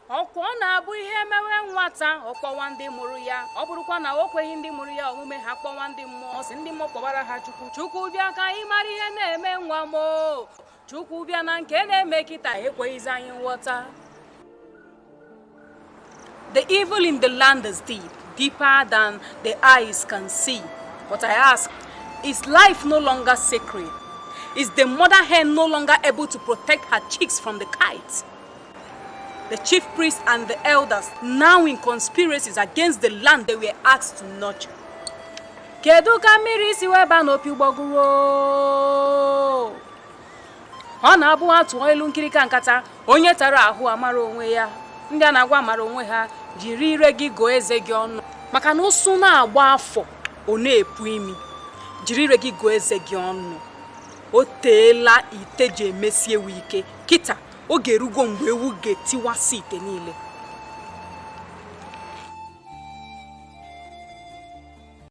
Ọkwa ọ na-abụ ihe mewe nwata, ọ kpọwa ndị mụrụ ya. Ọ bụrụkwa na o kweghị ndị mụrụ ya omume, ha kpọwa ndị mmụọ, sị ndị mmụọ kpọbara ha Chukwu. Chukwu bịa ka anyị mara ihe na-eme nwa m o. Chukwu bịa na nke na-eme kịta ekweghịzi anyị nghọta. The evil in the land is deep, deeper than the eyes can see. But I ask, is life no longer sacred? Is the mother hen no longer able to protect her chicks from the kite? The chief priest and the elders, now in conspiracies against the land they were asked to nurture. Kedu ka mmiri si wee baa n'opi ụgbọgụrụ? Ọ na-abụ atụọ elu nkirika nkata, onye tara ahụ amara onwe ya. Ndị a na-agwa amara onwe ha. Jiri ire gị gụọ eze gị ọnụ, maka na ụsụ na-agba afọ, ọ na-epu imi. Jiri ire gị gụọ eze gị ọnụ. O teela ite ji emesi ewu ike. Kịta oge erugo mgbe ewu ga-etiwasị ite niile.